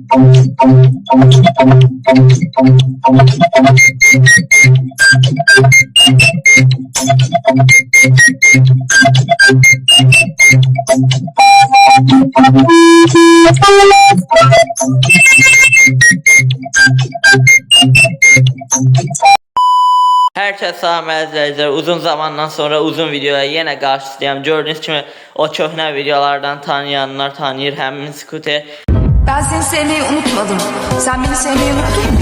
Hər kəs salam əzizlər, uzun zamandan sonra uzun videoya yenə qarşınızdayam. Gördüyünüz kimi o köhnə videolardan tanıyanlar tanıyır həmin skuter. Ben seni sevmeyi unutmadım. Sen beni sevmeyi unuttun mu?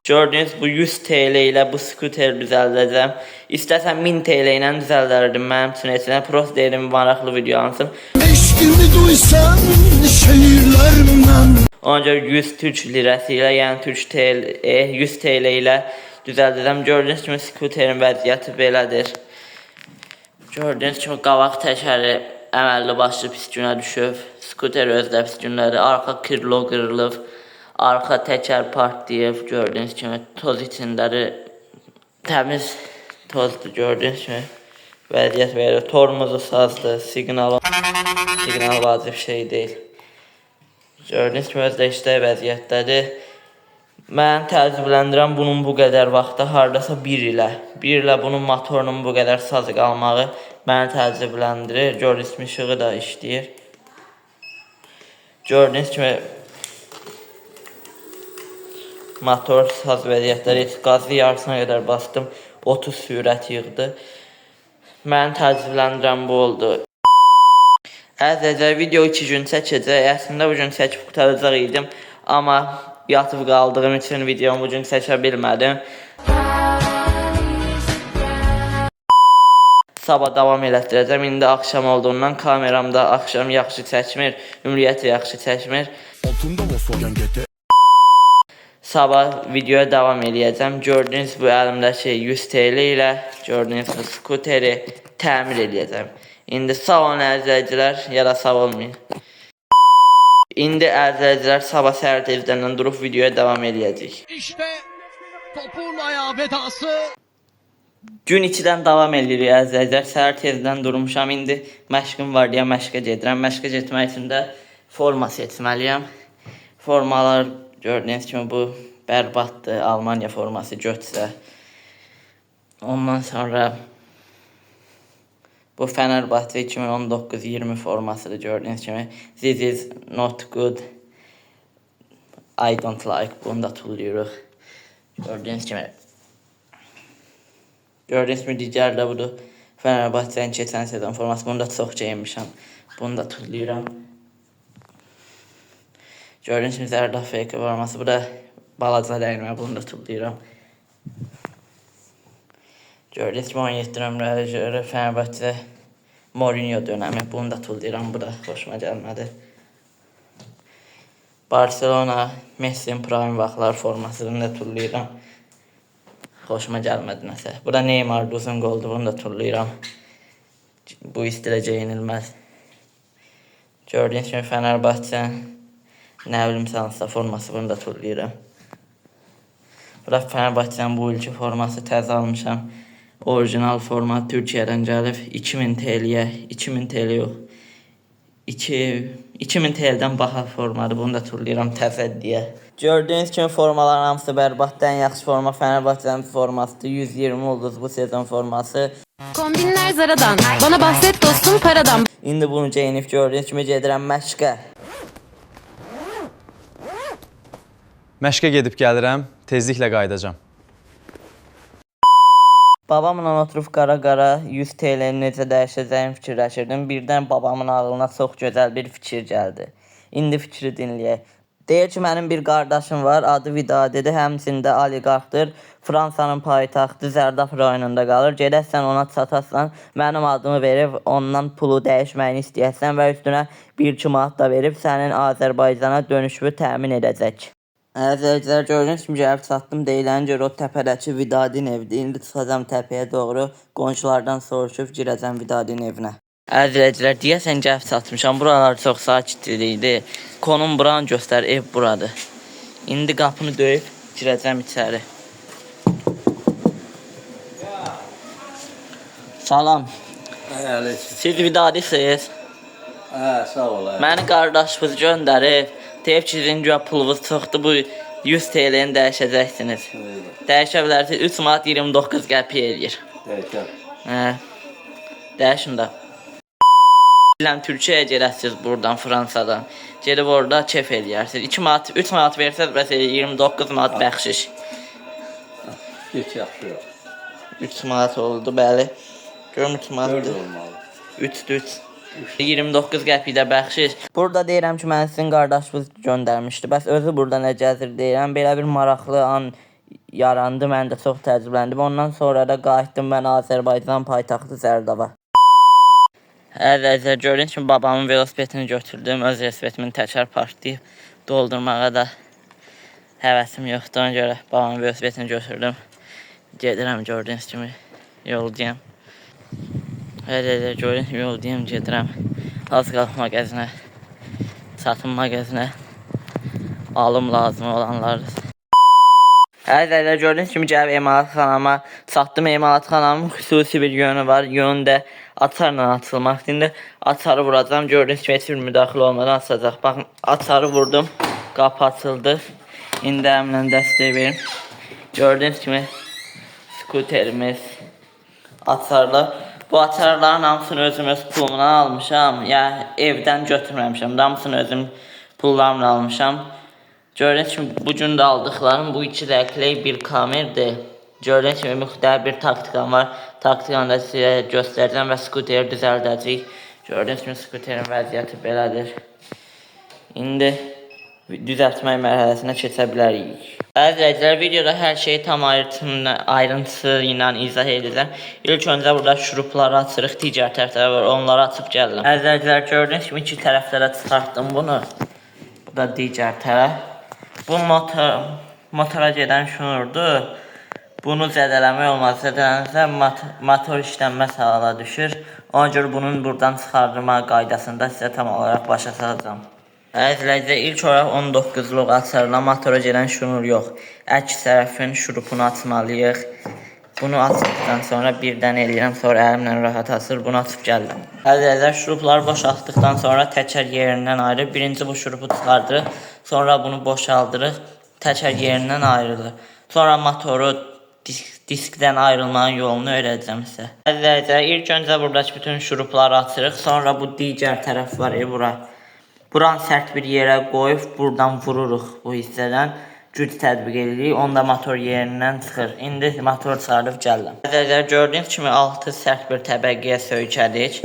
Gördüyünüz bu 100 TL ilə bu skuteri düzəldəcəm. İstəsəm 1000 TL ilə düzəldərdim mənim üçün heç nə. Prost deyirəm maraqlı video alınsın. Eşkimi duysan şehirlerimden. Ona görə 100 Türk lirəsi ilə, yəni Türk TL, 100 TL ilə düzəldəcəm. Gördüyünüz kimi skuterin vəziyyəti belədir. Gördüyünüz kimi qabaq təkəri əməlli başlı pis günə düşüb. Skuter özü də pis günləri, arxa kirlo qırılıb, arxa təkər partlayıb. Gördüyünüz kimi toz içindədir. Təmiz tozdur gördüyünüz kimi. Vəziyyət belə tormozu sazdır, siqnal vacib şey deyil. Gördüyünüz kimi özü də işlək vəziyyətdədir. Mən təəccübləndirən bunun bu qədər vaxtda hardasa bir ilə, bir ilə bunun motorunun bu qədər saz qalmağı məni təəccübləndirir. Gördüyünüz kimi işığı da işləyir. Gördüyünüz kimi motor saz vəziyyətdədir. Qazı yarısına qədər bastım, 30 sürət yığdı. Məni təəccübləndirən bu oldu. Əzizlər, video 2 gün çəkəcək. Əslində bu gün çəkib qurtaracaq idim, amma yatıb qaldığım üçün videomu bu gün çəkə bilmədim. Sabah davam elətdirəcəm. İndi axşam olduğundan kameram da axşam yaxşı çəkmir, ümumiyyətlə yaxşı çəkmir. Altında Volkswagen GT. Sabah videoya davam eləyəcəm. Gördüyünüz bu əlimdəki 100 TL ilə gördüyünüz bu skuteri təmir eləyəcəm. İndi sağ olun əzizləyicilər, ya da sağ olmayın. İndi əzizləyicilər sabah səhər tezdən durub videoya davam eləyəcəyik. İşte topun ayağı vedası. Gün 2-dən davam eləyirik əzizləyicilər. Səhər tezdən durmuşam. İndi məşqim var deyə məşqə gedirəm. Məşqə getmək üçün də forma seçməliyəm. Formalar gördüyünüz kimi bu bərbaddır. Almaniya forması götsə. Ondan sonra bu Fenerbahçe 2019-20 formasıdır gördüyünüz kimi. This is not good. I don't like. Bunu da tullayırıq. Gördüyünüz kimi. Gördüyünüz kimi digər də budur. Fenerbahçenin keçən sezon forması. Bunu da çox geyinmişəm. Bunu da tullayıram. Gördüyünüz kimi Zərdaf FK forması. Bu da balaca dəyirmə. Bunu da tullayıram. Gördüyünüz kimi 17 nömrəli görə Fenerbahçe Mourinho dönəmi. Bunu da tullayıram. Bu da xoşuma gəlmədi. Barcelona Messi'nin prime vaxtlar formasını da tullayıram. Xoşuma gəlmədi nəsə. Bu da Neymar uzun qoldu. Bunu da tullayıram. Bu istilə geyinilməz. Gördüyünüz kimi Fenerbahçe nə bilim hansısa forması, bunu da tullayıram. Bu da Fenerbahçenin bu ilki forması, təzə almışam. Orijinal forma Türkiyədən gəlib 2000 TL-yə, 2000 TL yox. 2000 TL-dən baha formadır. Bunu da tullayıram təzə deyə. Gördüyünüz kimi formaların hamısı bərbaddır. Ən yaxşı forma Fenerbahçenin formasıdır. 120 ulduz bu sezon forması. Kombinler Zara'dan. Bana bahset dostum paradan. İndi bunu geyinib gördüyünüz kimi gedirəm məşqə. Məşqə gedib gəlirəm, tezliklə qayıdacam. Babamla oturub qara-qara 100 TL-ni necə dəyişəcəyimi fikirləşirdim. Birdən babamın ağlına çox gözəl bir fikir gəldi. İndi fikri dinləyək. Deyir ki, mənim bir qardaşım var, adı Vidadidir, həmçinin də oliqarxdır. Fransanın paytaxtı Zərdaf rayonunda qalır. Gedəsən ona çatasan, mənim adımı verib ondan pulu dəyişməyini istəyəsən və üstünə 1-2 manat da verib sənin Azərbaycana dönüşünü təmin edəcək. Əzizləyicilər, gördüyünüz kimi gəlib çatdım. Deyilənə görə o təpədəki Vidadin evidir. İndi çıxacam təpəyə doğru. Qonşulardan soruşub girəcəm Vidadin evinə. Əzizləyicilər, deyəsən gəlib çatmışam. Buralar çox sakit idi. Konum buranı göstər, ev buradır. İndi qapını döyüb girəcəm içəri. Salam. Siz Vidadisiniz? Hə, sağ ol. Hə. Məni qardaşınız göndərib. Deyib ki, sizin güya pulunuz çoxdur, bu 100 TL-ni dəyişəcəksiniz. Dəyişə bilərsiniz. 3 manat 29 qəpik eləyir. Dəyişər. Hə. Dəyişin də. Bilirəm Türkiyəyə gedəsiniz burdan Fransadan. Gedib orada kef eləyərsiniz. 2 manat, 3 manat versəz bəs 29 manat bəxşiş. Geç yaxşı yox. 3 manat oldu, bəli. Görüm 3 Dörd manatdır. olmalı. 3 3. 29 qəpik də bəxşiş. Burada deyirəm ki, mən sizin qardaşınız göndərmişdi. Bəs özü burada nə gəzir deyirəm. Belə bir maraqlı an yarandı. Mən də çox təəccübləndim. Ondan sonra da qayıtdım mən Azərbaycan paytaxtı Zərdaba. Əzizlər, gördüyünüz kimi babamın velosipedini götürdüm. Öz velosipedimin təkər partlayıb doldurmağa da həvəsim yoxdur. Ona görə babamın velosipedini götürdüm. Gedirəm gördüyünüz kimi yoldayam. Elə gördüyünüz kimi yoldayam, gedirəm. Az qalıb mağazinə, çatım mağazinə. Alım lazım olanları. Əzizlər, gördüyünüz kimi gəlib emalatxanama çatdım. Emalatxanamın xüsusi bir yönü var. Yönü də açarla açılmaqdır. İndi açarı vuracağam. Gördüyünüz kimi heç bir müdaxilə olmadan açacaq. Baxın, açarı vurdum. Qapı açıldı. İndi əmlə dəstək verim. Gördüyünüz kimi skuterimiz, açarlar. Bu açarların hamısını özüm öz pulumdan almışam. Yəni evdən götürməmişəm. Hamısını özüm pullarımla almışam. Gördüyünüz kimi bu gün də aldıqlarım bu iki rəngli bir kamerdir. Gördüyünüz kimi müxtəlif bir taktikam var. Taktikanı da sizə göstərəcəm və skuteri düzəldəcəyik. Gördüyünüz kimi skuterin vəziyyəti belədir. İndi düzəltmək mərhələsinə keçə bilərik. Əziz izləyicilər, videoda hər şeyi tam ayrıntısı ilə izah edəcəm. İlk öncə burada şurupları açırıq, digər tərəflər var, onları açıb gəlirəm. Əziz izləyicilər, gördüyünüz kimi iki tərəflərə çıxartdım bunu. Bu da digər tərəf. Bu motora gedən şnurdur. Bunu zədələmək olmaz. Zədələnsə motor işlənməz hala düşür. Ona görə bunun buradan çıxardılma qaydasını da sizə tam olaraq başa salacağam. Əziz izləyicilər, ilk olaraq 19-luq açarla motora gedən şnur yox. Əks tərəfin şurupunu açmalıyıq. Bunu açdıqdan sonra birdən eləyirəm, sonra əlimlə rahat açılır. Bunu açıb gəldim. Əziz izləyicilər, şurupları boşaltdıqdan sonra təkər yerindən ayrı. Birinci bu şurupu çıxardırıq. Sonra bunu boşaldırıq. Təkər yerindən ayrılır. Sonra motoru diskdən ayrılmanın yolunu öyrədəcəm sizə. Əziz izləyicilər, ilk öncə buradakı bütün şurupları açırıq. Sonra bu digər tərəf var, bura. Buranı sərt bir yerə qoyub buradan vururuq bu hissədən. Güc tətbiq edirik. Onda motor yerindən çıxır. İndi motor çıxarıb gəlirəm. Əzizlər, gördüyünüz kimi altı sərt bir təbəqəyə söykədik.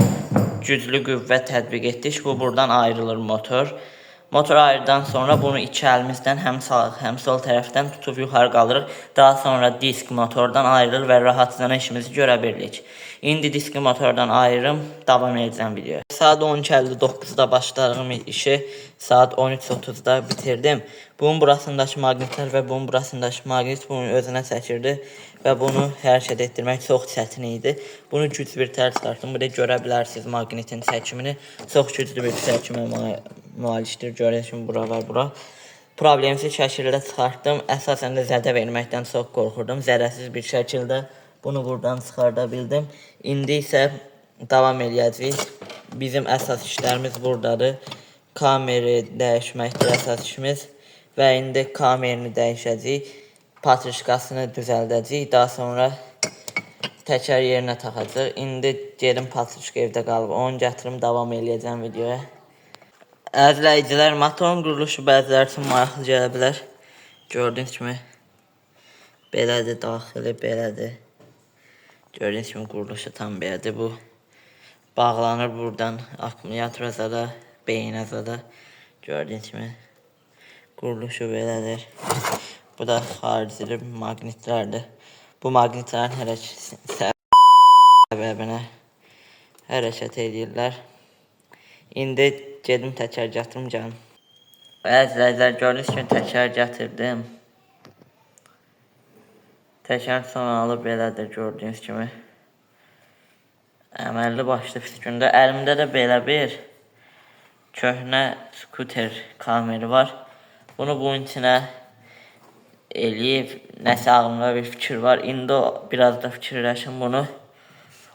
Güclü qüvvə tətbiq etdik. Bu buradan ayrılır motor. Motor ayrıldan sonra bunu iki əlimizdən həm sağ, həm sol tərəfdən tutub yuxarı qaldırırıq. Daha sonra disk motordan ayrılır və rahatca işimizi görə bilirik. İndi diski motordan ayırım, davam edəcəm videoya. Saat 12:59-da başladığım işi saat 13:30-da bitirdim. Bunun burasındakı maqnitlər və bunun burasındakı maqnit bunu özünə çəkirdi və bunu hərəkət etdirmək çox çətin idi. Bunu güclü bir tər çıxartdım. Burada görə bilərsiniz maqnitin çəkimini. Çox güclü bir çəkimə malikdir. Görürsünüz kimi bura və bura. Problemsiz şəkildə çıxartdım. Əsasən də zədə verməkdən çox qorxurdum. Zədəsiz bir şəkildə bunu buradan çıxarda bildim. İndi isə davam eləyəcəyik. Bizim əsas işlərimiz buradadır. Kameri dəyişməkdir əsas işimiz. Və indi kamerini dəyişəcəyik. Patrişkasını düzəldəcəyik. Daha sonra təkər yerinə taxacaq. İndi gedim patrişka evdə qalıb. Onu gətirim, davam eləyəcəm videoya. Əziz izləyicilər, motorun quruluşu bəziləri üçün maraqlı gələ bilər. Gördüyünüz kimi belədir, daxili belədir. Gördüyünüz kimi quruluşu tam belədir. Bu bağlanır buradan akkumulyatora zada, beyinə zada. Gördüyünüz kimi quruluşu belədir. Bu da xarici maqnitlərdir. Bu maqnitlərin hərəkəti səbəbinə hərəkət edirlər. İndi gedim təkər gətirim gəlim. Əziz izləyicilər, gördüyünüz kimi təkər gətirdim. Təkər son halı belədir gördüyünüz kimi. Əməlli başlı pis gündə. Əlimdə də belə bir köhnə skuter kameri var. Bunu bunun içinə eləyib, nəsə ağlımda bir fikir var. İndi biraz da fikirləşim bunu.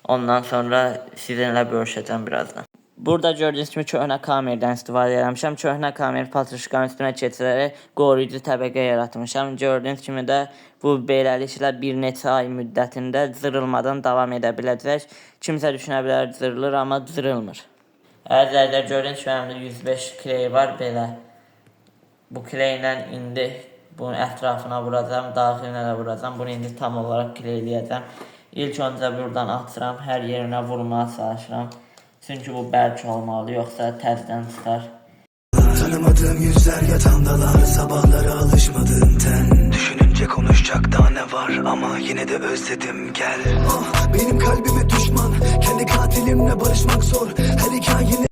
Ondan sonra sizinlə bölüşəcəm birazdan. Burada gördüyünüz kimi köhnə kamerdən istifadə eləmişəm. Köhnə kamer patruşkanın üstünə keçirərək qoruyucu təbəqə yaratmışam. Gördüyünüz kimi də bu beləliklə bir neçə ay müddətində cırılmadan davam edə biləcək. Kimsə düşünə bilər cırılır, amma cırılmır. Əzizlər, gördüyünüz kimi əlimdə 105 kley var belə. Bu kleylə indi bunun ətrafına vuracağam, daxilinə də vuracağam. Bunu indi tam olaraq kleyləyəcəm. İlk öncə buradan açıram, hər yerinə vurmağa çalışıram. Çünki bu bərk olmalı, yoxsa təzədən çıxar. Tanımadığım yüzler yatağımdalar, sabahlara alışmadığım ten. Düşününce konuşacak daha ne var ama yine de özledim gel. Ah, benim kalbime düşman, kendi katilimle barışmak zor. Her hikayenin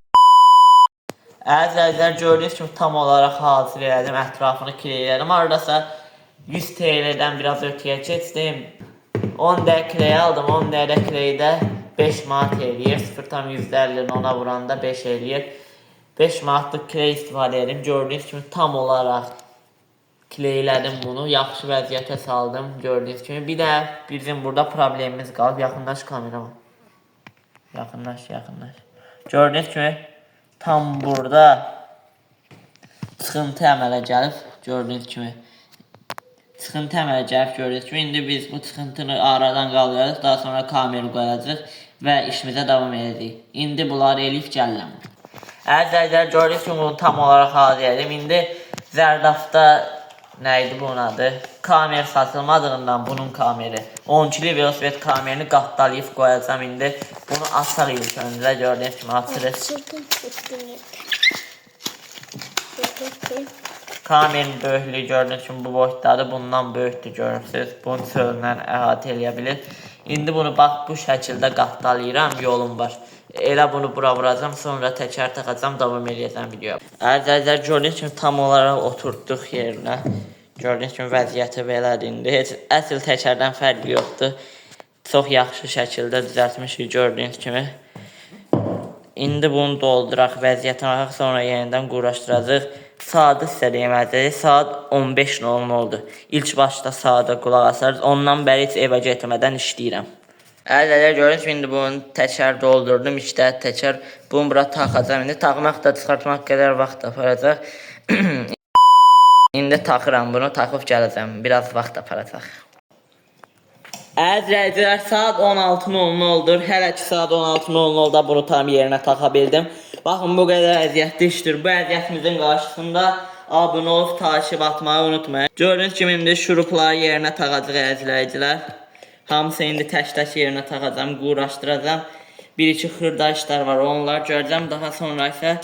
Əzizlər, gördüyünüz kimi tam olaraq hazır elədim, ətrafını kleylədim. Hardasa 100 TL-dən biraz ötəyə keçdim. 10 dəqiqə kley aldım, 10 dəqiqə kleydə 5 manat eləyir. 0,50-ni ona vuranda 5 eləyir. 5 manatlıq kley istifadə edim. Gördüyünüz kimi tam olaraq kleylədim bunu. Yaxşı vəziyyətə saldım gördüyünüz kimi. Bir də bizim burada problemimiz qalıb. Yaxınlaş kamerama. Yaxınlaş, yaxınlaş. Gördüyünüz kimi tam burada çıxıntı əmələ gəlib gördüyünüz kimi. Çıxıntı əmələ gəlib gördüyünüz kimi. İndi biz bu çıxıntını aradan qaldırarıq. Daha sonra kameri qoyacağıq və işimizə davam edəcəyik. İndi bunları eləyib gəlirəm. Əzizlər, gördüyünüz kimi bunu tam olaraq hazır edim. İndi Zərdafda nə idi bunun adı? Kamer satılmadığından bunun kameri. 12-li velosiped kamerini qatdalayıb qoyacağam indi. Bunu açaq ilk öncə gördüyünüz kimi açırıq. Kamerin böyüklüyü gördüyünüz kimi bu boyutdadır. Bundan böyükdür görürsünüz. Bunu çöllə əhatə eləyə bilir. İndi bunu bax bu şəkildə qatdalayıram, yolum var. Elə bunu bura vuracağam, sonra təkər taxacağam, davam eləyəcəm videoya. Əzizlər, gördüyünüz kimi tam olaraq oturtduq yerinə. Gördüyünüz kimi vəziyyəti belədir indi. Heç əsl təkərdən fərqi yoxdur. Çox yaxşı şəkildə düzəltmişik gördüyünüz kimi. İndi bunu dolduraq, vəziyyətinə baxaq, sonra yenidən quraşdıracağıq. Saatı sizə deyim əzizlər, saat 15:00 oldu. İlk başda saata qulaq asarız. Ondan bəri heç evə getmədən işləyirəm. Əzizlər, gördüyünüz kimi indi bunu təkər doldurdum, iki dənə təkər. Bunu bura taxacağam. İndi taxmaq da çıxartmaq qədər vaxt aparacaq. İndi taxıram bunu, taxıb gələcəm. Biraz vaxt aparacaq. Əzizlər, saat 16:00-dur. Hələ ki saat 16:00-da bunu tam yerinə taxa bildim. Baxın, bu qədər əziyyətli işdir. Bu əziyyətimizin qarşısında abunə olub takip atmayı unutmayın. Gördüyünüz kimi indi şurupları yerinə taxacaq əzizləyicilər. Hamısı indi tək-tək yerinə taxacağam, quraşdıracağam. Bir-iki xırda işlər var, onları görəcəm. Daha sonra isə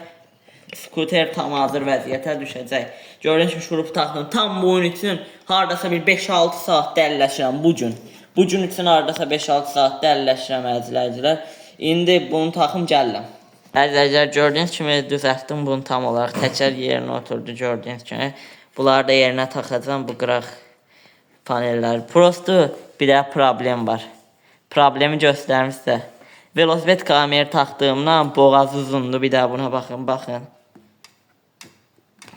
skuter tam hazır vəziyyətə düşəcək. Gördüyünüz kimi şurup taxdım. Tam bunun üçün hardasa bir 5-6 saat dəlləşirəm bu gün. Bu gün üçün hardasa 5-6 saat dəlləşirəm əzizləyicilər. İndi bunu taxım gəlirəm. Əzizləyicilər, gördüyünüz kimi düzəltdim bunu tam olaraq. Təkər yerinə oturdu gördüyünüz kimi. Bunları da yerinə taxacağam bu qıraq panellər. Prosto bir də problem var. Problemi göstərim sizə. Velosiped kameri taxdığımdan boğazı uzundur. Bir daha buna baxın, baxın.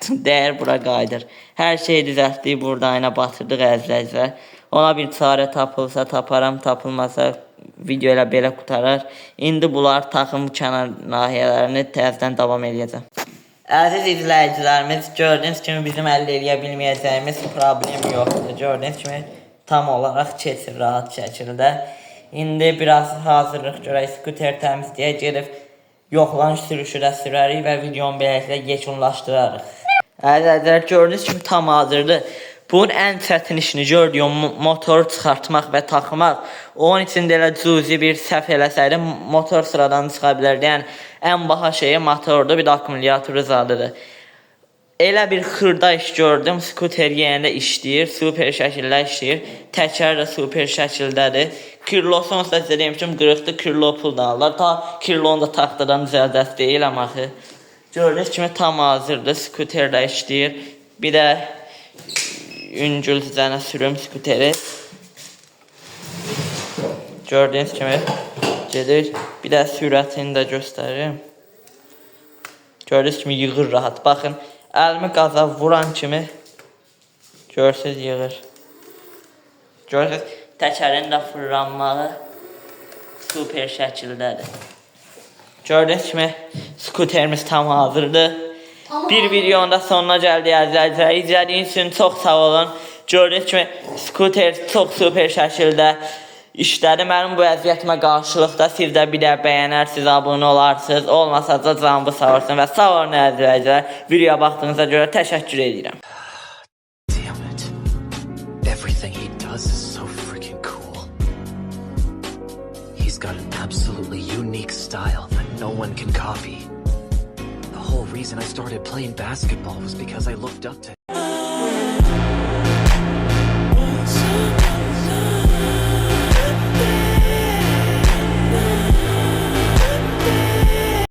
Dəyər bura qayıdır. Hər şeyi düzəltdik, burada ayna batırdıq əzizləyicilər. Ona bir çarə tapılsa taparam, tapılmasa video elə belə qutarar. İndi bunlar taxım kənar nahiyələrini təzədən davam eləyəcəm. Əziz izləyicilərimiz, gördüyünüz kimi bizim əldə eləyə bilməyəcəyimiz problem yoxdur. Gördüyünüz kimi tam olaraq keçir rahat şəkildə. İndi biraz hazırlıq görək, skuter təmizləyə gedib yoxlanış sürüşü də sürərik və videonu beləliklə yekunlaşdırarıq. Əzizlər, gördüyünüz kimi tam hazırdır. Bunun ən çətin işini gördüyüm motoru çıxartmaq və taxmaq. Onun üçün də elə cüzi bir səhv eləsəydim motor sıradan çıxa bilərdi. Yəni ən baha şeyi motordur, bir də akkumulyator zadıdır. Elə bir xırda iş gördüm. Skuter yenə də işləyir, super şəkildə işləyir. Təkər də super şəkildədir. Kirlosu onsuz da sizə demişdim, qırıqdır, kirlo puldan alırlar. Ta kirlonu da taxtadan düzəldəsi deyiləm axı. Gördüyünüz kimi tam hazırdır. Skuter də işləyir. Bir də yüngül sizə sürüm skuteri. Gördüyünüz kimi gedir. Bir də sürətini də göstərim. Gördüyünüz kimi yığır rahat. Baxın, əlimi qaza vuran kimi görürsüz yığır. Görürsüz, təkərin də fırlanmağı super şəkildədir. Gördüyünüz kimi skuterimiz tam hazırdır. Bir videonun da sonuna gəldik əzizlər. İzlədiyiniz üçün çox sağ olun. Gördüyünüz kimi skuter çox super şəkildə işlədi. Mənim bu əziyyətimə qarşılıqda siz də bir də bəyənərsiniz, abunə olarsınız. Olmasa da canımı sağ olsun və sağ olun əzizlər. Videoya baxdığınıza görə təşəkkür edirəm. Damn it. Everything he does is so freaking cool. He's got an absolutely unique style that no one can copy. The whole reason I started playing basketball was because I looked up to